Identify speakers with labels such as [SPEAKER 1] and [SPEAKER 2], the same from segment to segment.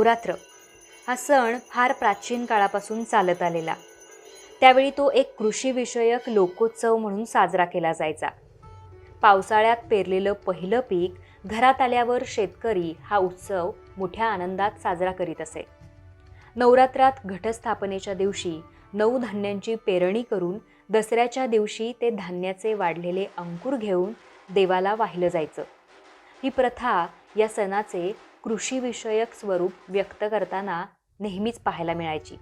[SPEAKER 1] नवरात्र हा सण फार प्राचीन काळापासून चालत आलेला. त्यावेळी तो एक कृषीविषयक लोकोत्सव म्हणून साजरा केला जायचा. पावसाळ्यात पेरलेलं पहिलं पीक घरात आल्यावर शेतकरी हा उत्सव मोठ्या आनंदात साजरा करीत असे. नवरात्रात घटस्थापनेच्या दिवशी नऊ धान्यांची पेरणी करून दसऱ्याच्या दिवशी ते धान्याचे वाढलेले अंकुर घेऊन देवाला वाहिलं जायचं. ही प्रथा या सणाचे कृषीविषयक स्वरूप व्यक्त करताना नेहमीच पाहायला मिळायची.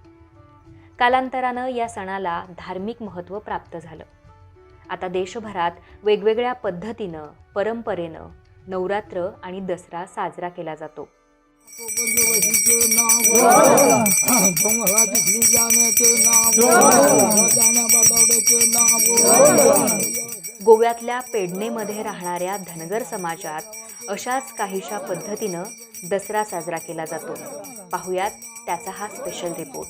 [SPEAKER 1] कालांतरानं या सणाला धार्मिक महत्त्व प्राप्त झालं. आता देशभरात वेगवेगळ्या पद्धतीनं, परंपरेनं नवरात्र आणि दसरा साजरा केला जातो. गोव्यातल्या पेडणेमध्ये राहणाऱ्या धनगर समाजात अशाच काहीशा पद्धतीनं दसरा साजरा केला जातो. पाहुयात त्याचा हा स्पेशल रिपोर्ट.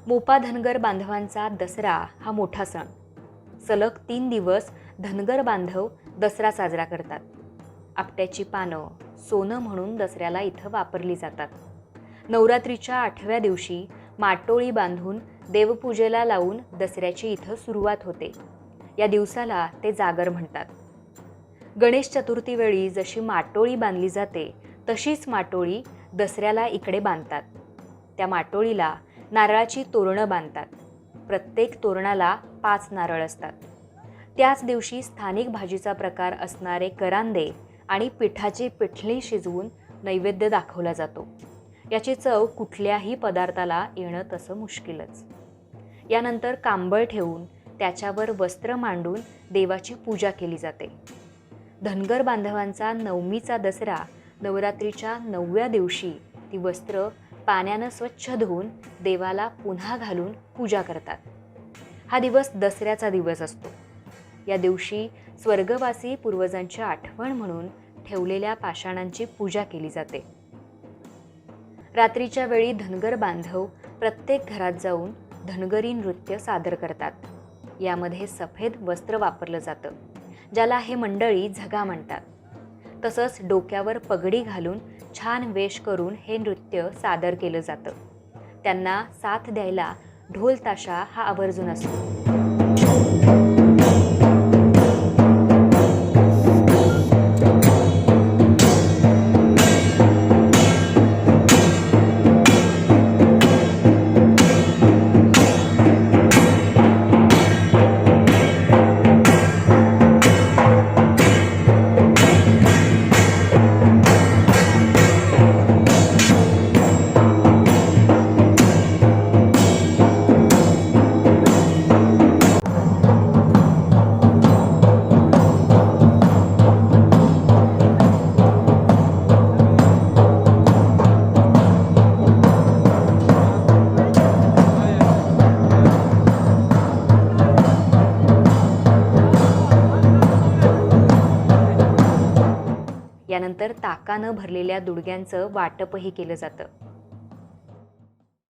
[SPEAKER 1] मोपा धनगर बांधवांचा दसरा हा मोठा सण. सलग 3 दिवस धनगर बांधव दसरा साजरा करतात. आपट्याची पानं सोनं म्हणून दसऱ्याला इथं वापरली जातात. नवरात्रीच्या 8व्या दिवशी माटोळी बांधून देवपूजेला लावून दसऱ्याची इथं सुरुवात होते. या दिवसाला ते जागर म्हणतात. गणेश चतुर्थीवेळी जशी माटोळी बांधली जाते तशीच माटोळी दसऱ्याला इकडे बांधतात. त्या माटोळीला नारळाची तोरणं बांधतात. प्रत्येक तोरणाला 5 नारळ असतात. त्याच दिवशी स्थानिक भाजीचा प्रकार असणारे करांदे आणि पिठाची पिठली शिजवून नैवेद्य दाखवला जातो. याची चव कुठल्याही पदार्थाला येणं तसं मुश्किलच. यानंतर कांबळ ठेवून त्याच्यावर वस्त्र मांडून देवाची पूजा केली जाते. धनगर बांधवांचा नवमीचा दसरा. नवरात्रीच्या 9व्या दिवशी ती वस्त्र पाण्यानं स्वच्छ धुवून देवाला पुन्हा घालून पूजा करतात. हा दिवस दसऱ्याचा दिवस असतो. या दिवशी स्वर्गवासी पूर्वजांची आठवण म्हणून ठेवलेल्या पाषाणांची पूजा केली जाते. रात्रीच्या वेळी धनगर बांधव प्रत्येक घरात जाऊन धनगरी नृत्य सादर करतात. यामध्ये सफेद वस्त्र वापरलं जातं, ज्याला हे मंडळी झगा म्हणतात. तसंच डोक्यावर पगडी घालून छान वेश करून हे नृत्य सादर केलं जातं. त्यांना साथ द्यायला ढोल ताशा हा आवर्जून असतो. यानंतर ताकानं भरलेल्या दुडग्यांचं वाटपही केलं जातं.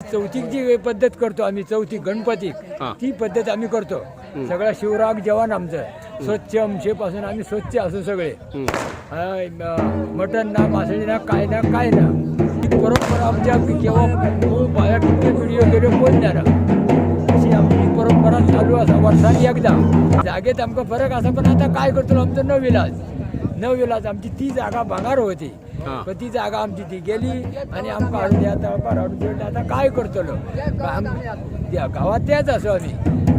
[SPEAKER 2] चौथीक जी पद्धत करतो आम्ही, चौथी गणपतीक ती पद्धत आम्ही करतो. सगळा शिवराग जेवण आमचं स्वच्छ, आमशेपासून आम्ही स्वच्छ असू सगळे. मटण ना, मासळी ना, काय ना काय ना. ही परंपरा आमच्या केव्हा खूप बाया कितके पिढी गेल्यो कोण जाणा. अशी आमची परंपरा चालू आसा. वर्सांनी एकदा जागेत आमकां फरक आसा, पण आता काय करतलो, आमचो न विलाज न विलाज. आमची ती जागा भांगार होती, पण ती जागा आमची ती गेली आणि आमकां हाडून ह्या तळपार हाडून दवरली. आतां काय करतलो, गांवांत तेच आसो, आमी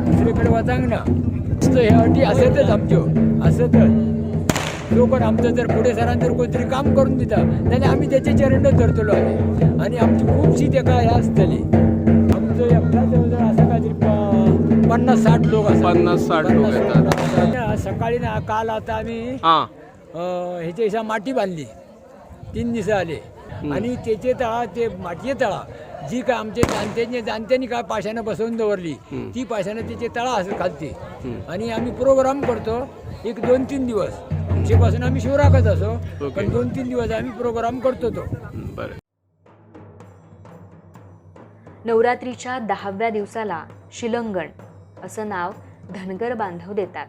[SPEAKER 2] दुसरे कडेन वचांक ना. नुसतं ह्या अटी आसतच आमच्यो आसतच. जो कोण आमचो जर फुडें सरान जर कोण तरी काम करून दिता जाल्यार आमी तेचे चरणच धरतलो आमी, आनी आमची खुबशी तेका हें आसतली. आमचो एकटा जवळ जवळ आसा काय तरी 50-60 लोक आसा.
[SPEAKER 3] 50-60 लोक येतात.
[SPEAKER 2] सकाळी ना काल आता आमी हेचे दिसा माटी बांधली, 3 दिसा आले आणि तेचे तळा ते मातये तळा जी काय आमचे जाणत्यांनी जाणत्यांनी काय पाशाणं बसवून दवरली ती पाशाणं तेचे तळा असं खालती. आणि आम्ही प्रोग्राम करतो एक 2-3 दिवस. आमचेपासून आम्ही शिवराकच असो, पण 2-3 दिवस आम्ही प्रोग्राम करतो तो.
[SPEAKER 3] बरं.
[SPEAKER 1] नवरात्रीच्या 10व्या दिवसाला शिलंगण असं नाव धनगर बांधव देतात.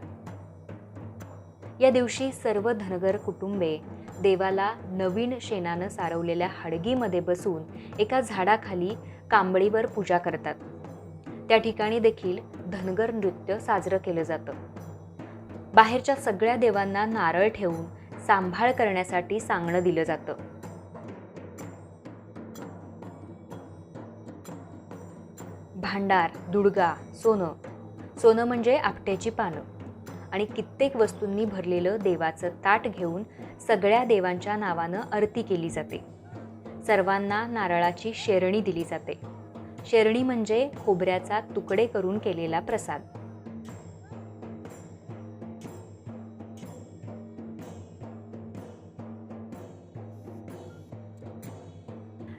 [SPEAKER 1] या दिवशी सर्व धनगर कुटुंबे देवाला नवीन शेणानं सारवलेल्या हडगीमध्ये बसून एका झाडाखाली कांबळीवर पूजा करतात. त्या ठिकाणी देखील धनगर नृत्य साजरं केलं जातं. बाहेरच्या सगळ्या देवांना नारळ ठेवून सांभाळ करण्यासाठी सांगणं दिलं जातं. भांडार, दुडगा, सोनं, सोनं म्हणजे आपट्याची पानं आणि कित्येक वस्तूंनी भरलेलं देवाचं ताट घेऊन सगळ्या देवांच्या नावानं आरती केली जाते. सर्वांना नारळाची शेरणी दिली जाते. शेरणी म्हणजे खोबऱ्याचा तुकडे करून केलेला प्रसाद.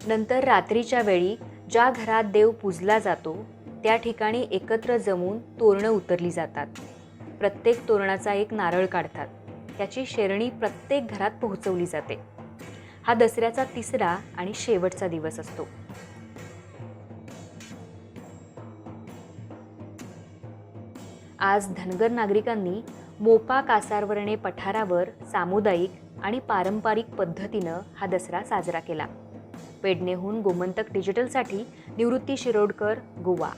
[SPEAKER 1] नंतर रात्रीच्या वेळी ज्या घरात देव पूजला जातो त्या ठिकाणी एकत्र जमून तोरणं उतरली जातात. प्रत्येक तोरणाचा एक नारळ काढतात. त्याची शेरणी प्रत्येक घरात पोहोचवली जाते. हा दसऱ्याचा तिसरा आणि शेवटचा दिवस असतो. आज धनगर नागरिकांनी मोपा कासारवर्णे पठारावर सामुदायिक आणि पारंपरिक पद्धतीनं हा दसरा साजरा केला. पेडणेहून गोमंतक डिजिटलसाठी निवृत्ती शिरोडकर, गोवा.